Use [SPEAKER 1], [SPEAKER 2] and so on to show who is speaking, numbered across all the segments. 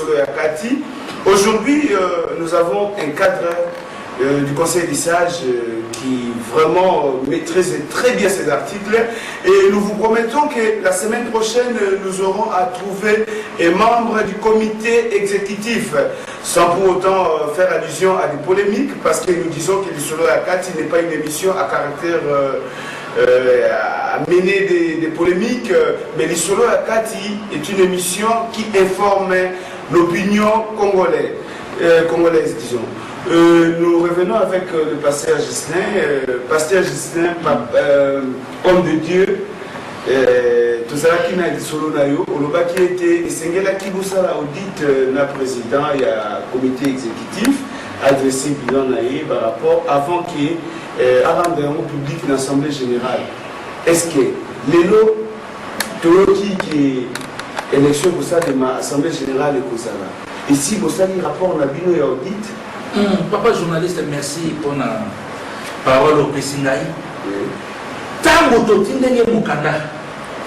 [SPEAKER 1] Solo ya Kati. Aujourd'hui, nous avons un cadre du Conseil des sages qui vraiment maîtrise très bien ces articles. Et nous vous promettons que la semaine prochaine, nous aurons à trouver un membre du comité exécutif, sans pour autant faire allusion à des polémiques, parce que nous disons que le Solo ya Kati n'est pas une émission à caractère à mener des polémiques, mais le Solo ya Kati est une émission qui informe l'opinion congolaise, congolaise, disons. Nous revenons avec le pasteur Gislain. Pasteur Gislain, homme de Dieu, tozalaki na lisolo na yo. Olobaki ete esengelaki bosala audit na président ya comité exécutif, adressé bilan na ye par rapport avant ke arendre yango public na assemblée générale. Est ce que lelo toyoki ke élection ekosalema, assemblée générale ekozala, esi bosali rapport na bino ya audit?
[SPEAKER 2] Papa journaliste, merci mpona parole opesi ngai. Ntango toti ndenge mokanda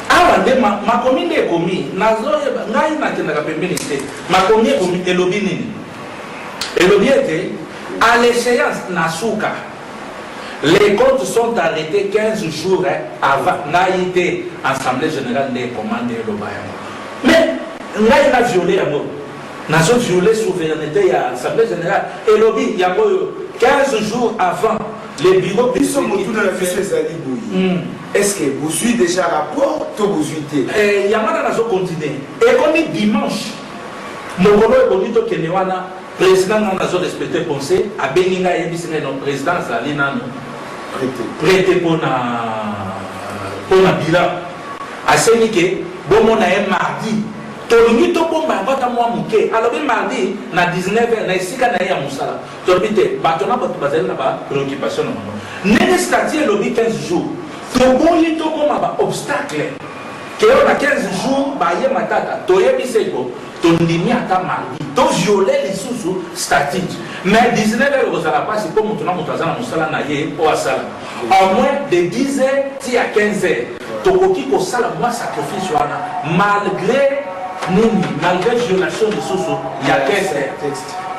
[SPEAKER 2] awa nde makomi nde ekomi, nazoyeba ngai nakendaka pembeni te. Makomi ekomi, elobi nini? Elobi ete à l'échéance, na suka, les comptes sont arrêtés 15 jours, hein, avant. Ngai te, assemblée générale nde ekoma, nde eloba yango. Mais ngai na viole yango, nazo viole souveraineté ya assemblée générale. Elobi yango oyo, 15 jours avant, les bureaux
[SPEAKER 1] Biso motuna na biso ezali boye: est ce que bozwi déjà rapport to bozwi te?
[SPEAKER 2] Yango wana nazocontinue. Ekomi dimanche, mokolo ebongi tokende wana, président nga nazo respecte conseil, abengi ngai, ayebisi ngai: non, président azali nano prêt te mpona bilan. Asengi ke bomona ye mardi. Tolingi tobomba yango ata mwa moke. Alobi mardi na 19 heures na esika na ye ya mosala. Tolobi te, bato na bato bazali na bapréoccupation na bango. Ndenge statut elobi 15 jours, toboyi tokóma baobstacle ke oyo na 15 jours baye matata. Toyebi seko tondimi ata mardi, toviole lisusu statut, mais 19 heures ekozala mpasi mpo moto na moto aza na mosala na ye oyo asala. Au moins de 10 heures ti ya 15 heures tokoki kosala mwa sacrifice wana, malgré nini? Malgré violation lisusu ya texte,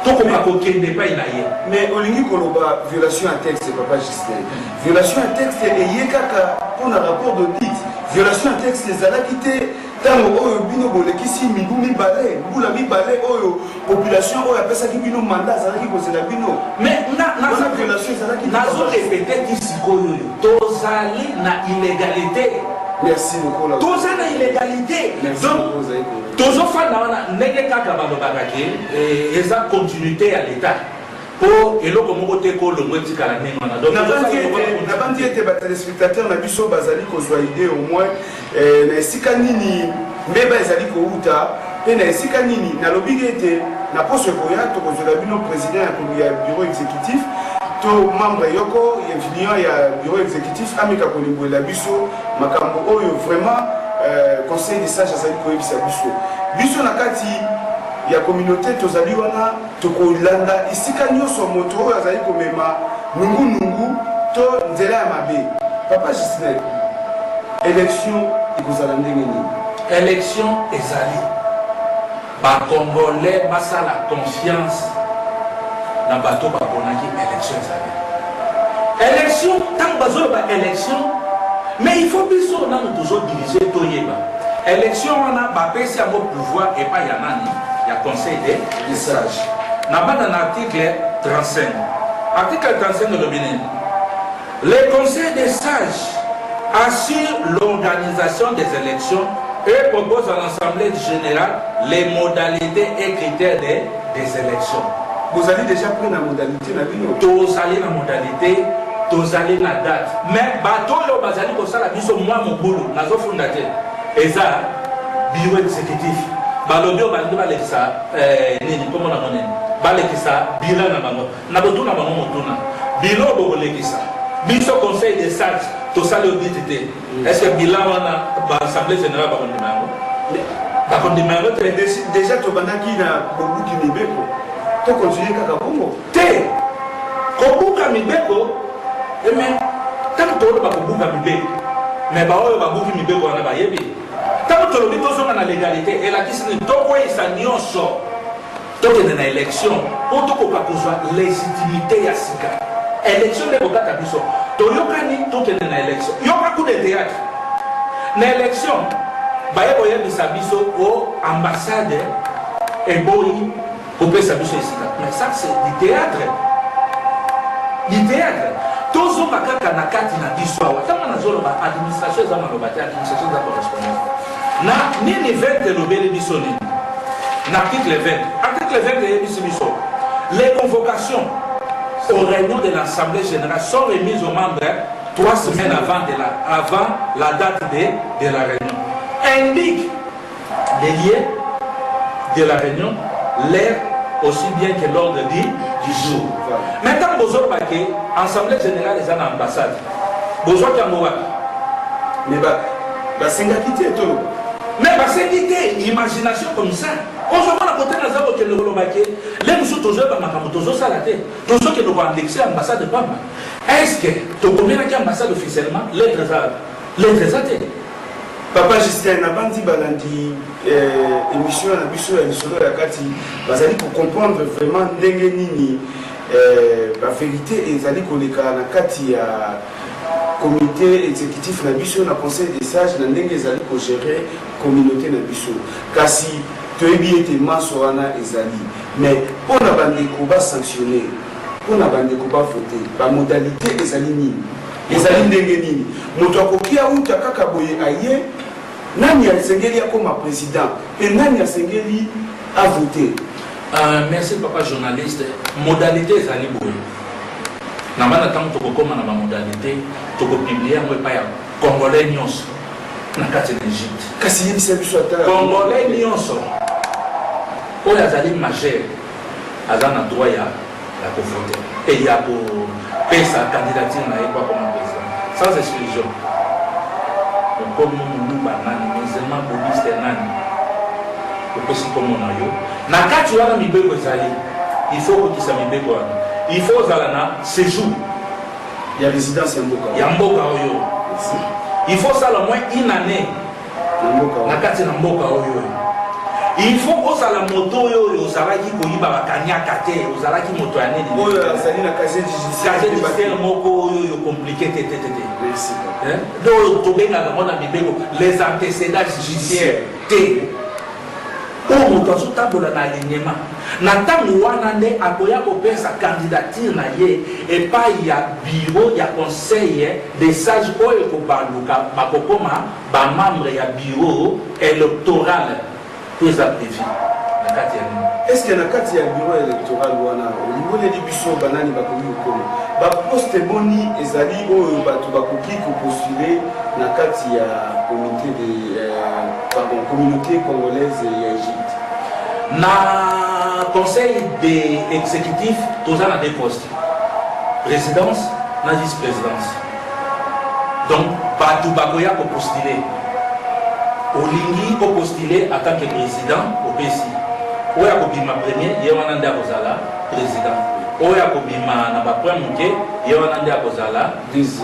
[SPEAKER 2] tokoka kokende epai na ye.
[SPEAKER 1] Mais olingi koloba violation ya texte, papa Justin, violation ya texte eye kaka mpona rapport d'audit? Violation ya texte ezalaki te ntango oyo bino bolekisi mibu 2, mbula 2 oyo population oyo apesaki bino mandat azalaki kozela bino?
[SPEAKER 2] Mais
[SPEAKER 1] Wana violation ezalaki te?
[SPEAKER 2] Nazorépéter ti sikoyo oyo, tozali na illégalité.
[SPEAKER 1] Merci lokola.
[SPEAKER 2] Toza na illégalité.
[SPEAKER 1] Merci.
[SPEAKER 2] Donc
[SPEAKER 1] ozali ko-
[SPEAKER 2] tozofanda wana ndenge kaka balobaka ke eza continuité ya l'état, mpo eloko moko te kolongo etikala ndenge wana. Donc
[SPEAKER 1] Nabandi ete batéléspectateur na biso bazali kozwa idée au moins na esika nini mbeba ezali kouta mpe na esika nini. Nalobiki ete na poso ekoya tokozwela bino président ya bureau exécutif to membre yoko influent ya bureau exécutif, ameka kolimbolela biso makambo oyo vraiment conseil des sages azali koyebisa biso. Biso na kati ya communauté tozali wana, tokolanda esika nyonso moto oyo azali komema nungunungu to nzela ya mabe. Papa Gislin, élection ekozala ndenge nini?
[SPEAKER 2] Élection ezali, bacongolais basala confiance na bato baponaki. Élection ezali élection. Ntango bazoloba élection, mais il faut biso nanu tozodirige toyeba élection wana bapesi yango pouvoir epai ya nani? Ya conseil des sages. Na banda na article 35. Article 35 elobi nini? Le conseil des sages assure l'organisation des élections et propose à l'Assemblée générale les modalités et critères des élections.
[SPEAKER 1] Bozali déjà prêt na modalité na bino?
[SPEAKER 2] Tozali na modalité, tozali na date, mais bato oyo bazali kosala biso mwa mobulu, nazofunda te, eza bureau exécutif. Balobi oyo balingi balekisa nini, nkombo nango nini, balekisa bilan na bango. Na botuna bango motuna: bilan oyo bokolekisa, biso conseil des sages tosali audit te, est ce que bilan wana baassemblée générale bakondima yango? Bakondima yango te.
[SPEAKER 1] Déjà tobandaki na bobuki mibeko, tocontinue kaka bongo?
[SPEAKER 2] Te, kobuka mibeko eme ntango toloba kobuka mibeko, me baoyo babuki mibeko wana bayebi. Ntango tolobi tozonga na légalité, elakisi nini? Tokweyisa nyonso. Tokende na election mpo tokoka kozwa légitimité ya sika. Election nde ekokata biso. Toyokani tokende na election. Yoka coup de théâtre. Na election baye koyebisa biso o ambassade eboyi kopesa biso esika. Mais ça, c'est du théâtre. Du théâtre. Tozonga kaka na kati na biso awa. Ntango nazoloba administration eza maloba te, administration eza correspondance. Na nini 20 elobeli biso nini? Na article 20. Article 20 eyebisi biso les convocations aux réunions de l'Assemblée générale sont remises aux membres 3 semaines avant la date de la réunion. Indique les lieux de la réunion, l'heure aussi bien que l'ordre du jour. Maintenant, bozoloba ke Assemblée générale eza na ambassade. Bozwaki yango wapi?
[SPEAKER 1] Mais basengaki te to?
[SPEAKER 2] Mais basengi te, imagination comme ça. Ozomona kote naza kokende koloba ke le mosusu tozoyeba makambo tozosala te, tozokende koannexer ambassade pamba. Est ce que tokomelaki ambassade officiellement? Lettre eza, lettre eza te.
[SPEAKER 1] Papa Justin, nabandi balandi émission na biso ya Lisolo ya Kati bazali kocomprendre vraiment ndenge nini bavérité ezali koleka na kati ya comité exécutif na biso, na conseil des sages, na ndenge ezali kogérer communauté na biso. Kasi toyebi ete maso wana ezali, mais mpo na bandeko basanctionne, mpo na bandeko bavote, bamodalité ezali nini? Ezali ndenge nini? Moto akoki auta kaka boye aye? Nani asengeli akoma président mpe nani asengeli avote?
[SPEAKER 2] Merci, papa journaliste. Modalité ezali boye. Na bana, ntango tokokóma na bamodalité, tokopublier yango epai ya Congolais nyonso na kati na Egypte.
[SPEAKER 1] Kasi yebisa biso ata.
[SPEAKER 2] Congolais nyonso oyo azali majeur aza na droit ya kovote mpe ya kopesa candidature na ye po akoma président, sans exclusion. Okomi Moluba, nani, musulman, bouddhiste, nani, opesi nkombo na yo na kati wana. Mibeko ezali, il faut okokisa mibeko wana. Il faut ozala na séjour
[SPEAKER 1] ya résidence ya mboka.
[SPEAKER 2] Ya mboka oyo. Il faut osala moins une année
[SPEAKER 1] na mboka.
[SPEAKER 2] Na kati na mboka oyo. Il faut ozala moto oyo ozalaki koyiba bakaniaka te, ozalaki moto ya nini.
[SPEAKER 1] Oyo azali na casier judiciaire.
[SPEAKER 2] Casier judiciaire moko oyo oyo compliqué te, te, te, te.
[SPEAKER 1] Merci.
[SPEAKER 2] Hein? Donc tobengaka yango na mibeko les antécédents judiciaires te. Oyo moto azotambola na alignement na ntango wana nde akoya kopesa candidature na ye epai ya bureau ya conseil des sages oyo ekobaluka, bakokoma bamembre ya bureau électoral to eza prévu na kati ya nini.
[SPEAKER 1] Est ce que na kati ya bureau électoral wana olimboleli biso banani bakoki kokoma, baposte boni ezali oyo bato bakoki kopostule na kati ya comité de pardon, communauté congolaise ya Égypte?
[SPEAKER 2] Na conseil de exécutif, toza na deux postes, présidence na vice présidence. Donc bato bakoya kopostule. Olingi opostule en tant que président, opesi. Oyo akobima premier, ye wana nde akozala président. Oyo akobima na bapoint moke, ye wana nde akozala vice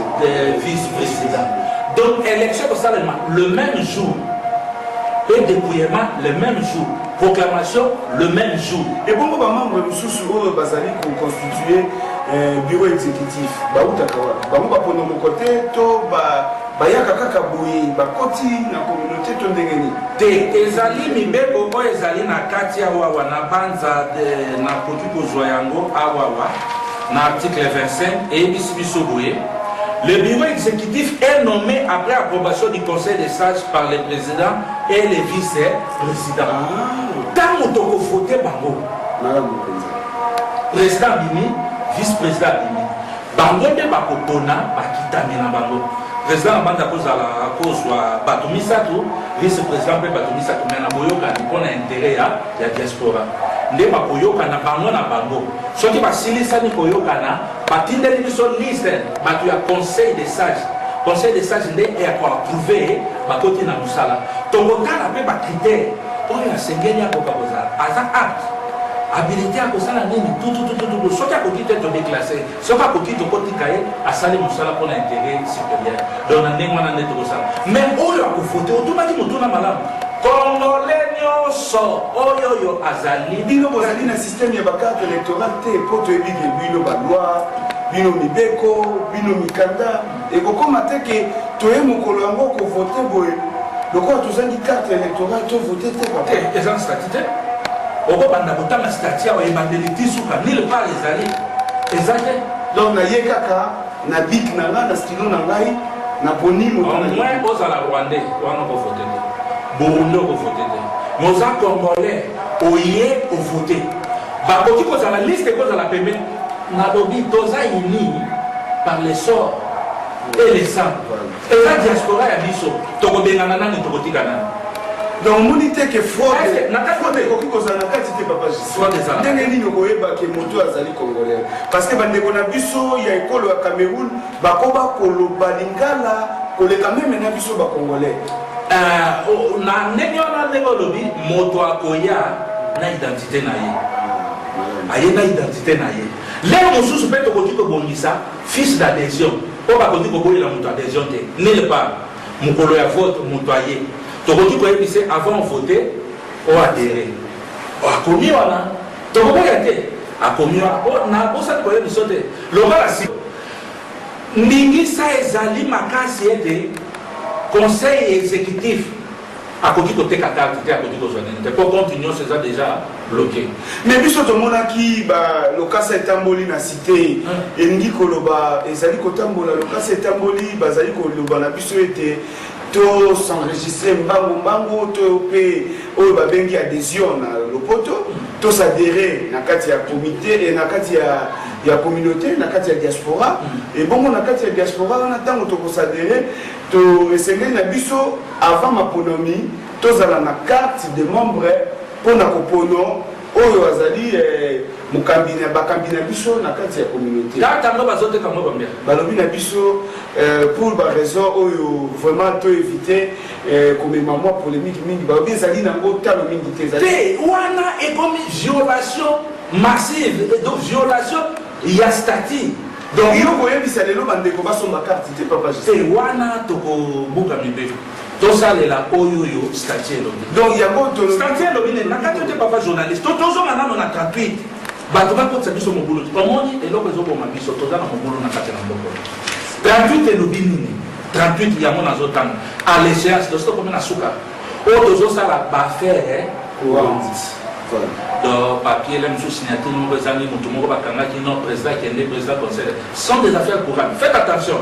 [SPEAKER 2] président. Donc élection ekosalema le même jour et dépouillement le même jour, proclamation le même jour.
[SPEAKER 1] Ebongo bamembre mosusu oyo bazali koconstitue bureau exécutif bautaka wapi? Bango bapona moko te to bayaka kaka boye bakoti na communauté to ndenge nini?
[SPEAKER 2] Te, ezali mibeko oyo ezali na kati awawa na banza. Nakoki kozwa yango awawa na article 25, eyebisi biso boye: le bureau exécutif est nommé après approbation du conseil des sages par le président et le vice-président. Ntango tokovote bango,
[SPEAKER 1] Malamu mpenza.
[SPEAKER 2] président abimi, vice président abimi, bango nde bakopona bakitami na bango. Président na banza akozala, akozwa bato misato, vice président mpe bato misato, mais na boyokani mpo na intérêt ya diaspora nde bakoyokana bango na bango. Soki basilisani koyokana, batindeli biso liste bato ya conseil des sages. Conseil des sages nde ekoapprouver, bakoti na mosala. Tokotala mpe bacritère oyo asengeli akoka kozala, aza apte, habilité ya kosala nini, tututututu. Soki akoki te, todéclasse. Soki akoki, tokotika ye asali mosala mpona intérêt supérieur. Donc na ndenge wana nde tokosala. Mais oyo akovote, otunaki motuna malamu, Congolais. nyonso oyo oyo azali.
[SPEAKER 1] Bino bozali na système ya bacarte électorale te, mpo toyebi ke bino baloi, bino mibeko, bino mikanda. Ekokóma te ke toye mokolo yango kovote boye, lokola tozangi carte électorale, tovote te, papa?
[SPEAKER 2] Te, eza na statut te. Okobanda kotanga statut awa, ebandeli ti suka, nulle part ezali, eza te.
[SPEAKER 1] Donc naye kaka na bic na ngai, na stylo na ngai, naponi moto
[SPEAKER 2] au
[SPEAKER 1] na
[SPEAKER 2] moins ozala Rwandais, wana okovote te, Burundi okovote te, mais oza Congolais, oye ovote. Bakoki kozala liste, ekozala pembeni. Nalobi toza unis par le sort et le sang. Eza diaspora ya biso, tokobengana nani? Tokotika nani?
[SPEAKER 1] Donc omoni te ke
[SPEAKER 2] Est-ce que na kati
[SPEAKER 1] fraude ekoki kozala na kati te, papa?
[SPEAKER 2] Fraude ezala.
[SPEAKER 1] Ndenge nini okoyeba ke moto azali Congolais? Parce que bandeko na biso ya ekolo ya Cameroun bakoba koloba lingala koleka même na biso Bacongolais.
[SPEAKER 2] Na ndenge wana, ndenge olobi, moto akoya na identité na ye, aye na identité na ye. Lelo mosusu mpe tokoki kobongisa fiche d'adhésion mpo bakoki koboyela moto adhésion te nulle part. Mokolo ya vote, moto aye, tokoki koyebisa: avant vote, oadhérer. Akomi wana, tokoboya te. Akomi wana, nabosani koyebi biso te. Lokola si ndingisa ezali makasi ete conseil exécutif akoki koteka carte te, akoki kozwa nini te, po compte nyonso eza déjà bloqué.
[SPEAKER 1] Mais biso tomonaki lokasa etamboli na cité, elingi koloba ezali kotambola, lokasa etamboli, bazali koloba na biso ete tos'enregistrer mbangu mbangu, to mpe oyo babengi adhésion na lopoto, tosadhérer na kati ya comité, na kati ya communauté, na kati ya diaspora. Ebongo na kati ya diaspora wana, ntango tokosadhérer, to esengeli na biso avant maponomi tozala na carte de membre mpona kopono oyo azali mokambi na bakambi na biso na kati ya communauté.
[SPEAKER 2] Carte yango bazoteka ngo combien?
[SPEAKER 1] Balobi na biso pour baraison oyo vraiment to éviter komema mwa polémique mingi, balobi ezali nango talo mingi te, ezali
[SPEAKER 2] Te, wana ekomi violation massive, donc violation ya statut.
[SPEAKER 1] Donc yo koyebisa lelo bandeko basomba carte te, papa?
[SPEAKER 2] Te, wana tokobuka mibeko. Tosalela oyo oyo statut elobi.
[SPEAKER 1] Donc yango
[SPEAKER 2] Statut elobi nini na kati te, papa journaliste? Tozonga nano na 38. Bato bakotisa biso mobulu te. Omoni eloko ezoboma biso, toza na mobulu na kati na mboka. 38 elobi nini? 38 yango nazotanga: à l'échéance, tosi tokomi na suka oyo tozosala baaffaire
[SPEAKER 1] courante.
[SPEAKER 2] Donc papier la mosusu, signature moko ezangi, motu moko bakangaki, non, président akende, président conseil, sont des affaires courantes. Faites attention,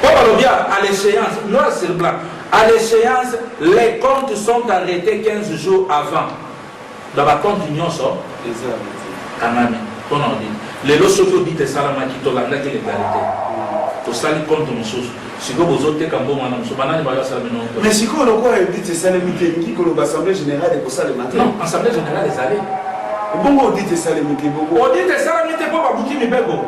[SPEAKER 2] po balobi à l'échéance, noir sur blanc, à l'échéance, les comptes sont arrêtés 15 jours avant. Dans bacompte nyonso kangami mpona audit. Lelo soki audit esalamaki, tolandaki légalité, tosali compte mosusu. Sikoyo bozoteka mbongo wana mosusu, banani bayo asala bino?
[SPEAKER 1] Mais sikoyo, lokola audit esalemi te, elingi koloba assemblée générale ekosalema te?
[SPEAKER 2] Non, assemblée générale ezali.
[SPEAKER 1] Bongo audit esalemi te, bongo?
[SPEAKER 2] Audit esalami te mpo babuki mibeko.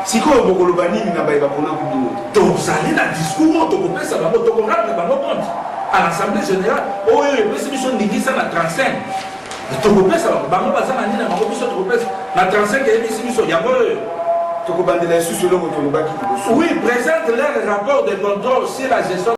[SPEAKER 1] Sikoyo bokoloba nini na baye baponaki bino
[SPEAKER 2] te? Tozali na discours oyo tokopesa bango, tokorendre bango compte à l'assemblée générale oyo epesi biso ndingisa na 35. Tokopesa bango, bango baza na nini na bango, biso tokopesa na 35 eyebisi biso yango oyo.
[SPEAKER 1] Tokobandela lisusu eloko tolobaki liboso.
[SPEAKER 2] Oui, présente leur rapport de contrôle sur la gestion.